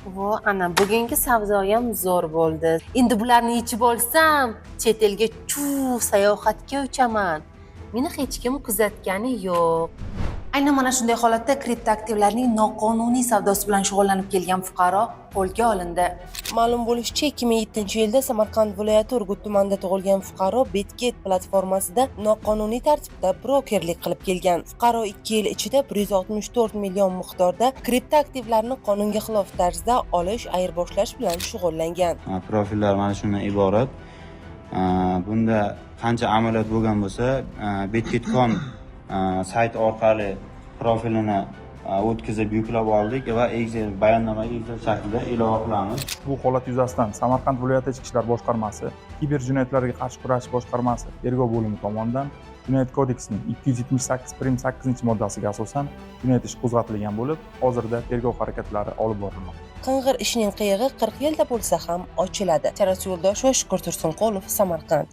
Vo, ana bugungi savdoyam zo'r bo'ldi. Endi bularni yechib olsam, chet elga chuv sayohatga uchaman. Meni hech kim kuzatgani yo'q. Aynan mana shunday holatda kriptoaktivlarning noqonuniy savdosi bilan shug'ullanib kelgan fuqaro qo'lga olindi. Ma'lum bo'lishicha, 2007-yilda Samarqand viloyati Urgut tumanida tug'ilgan fuqaro Bitget platformasida noqonuniy tartibda brokerlik qilib kelgan. Fuqaro 2 yil ichida 164 million miqdorda kriptoaktivlarni qonunga xilof tarzda olish, ayirboshlash bilan shug'ullangan. Profillar mana shundan iborat. Bunda qancha amaliyot bo'lgan bo'lsa, Bitget.com sayt orqali profilini o'tkazib, yuklab oldik va Excel bayonnomaga Excel shaklida ilova qilamiz. Bu holat yuzasidan Samarqand viloyati Ichki ishlar boshqarmasi kiber jinoyatlarga qarshi kurashish boshqarmasi tergov bo'limi tomonidan Jinoyat kodeksining 278 prim 8 moddasiga asosan jinoyat ishi qo'zg'atilgan bo'lib, hozirda tergov harakatlari olib borilmoqda. Qing'ir ishning qiyig'i 40 yilda bo'lsa ham ochiladi. Charas Yo'ldosheva, Shukur Tursunqulov, Samarqand.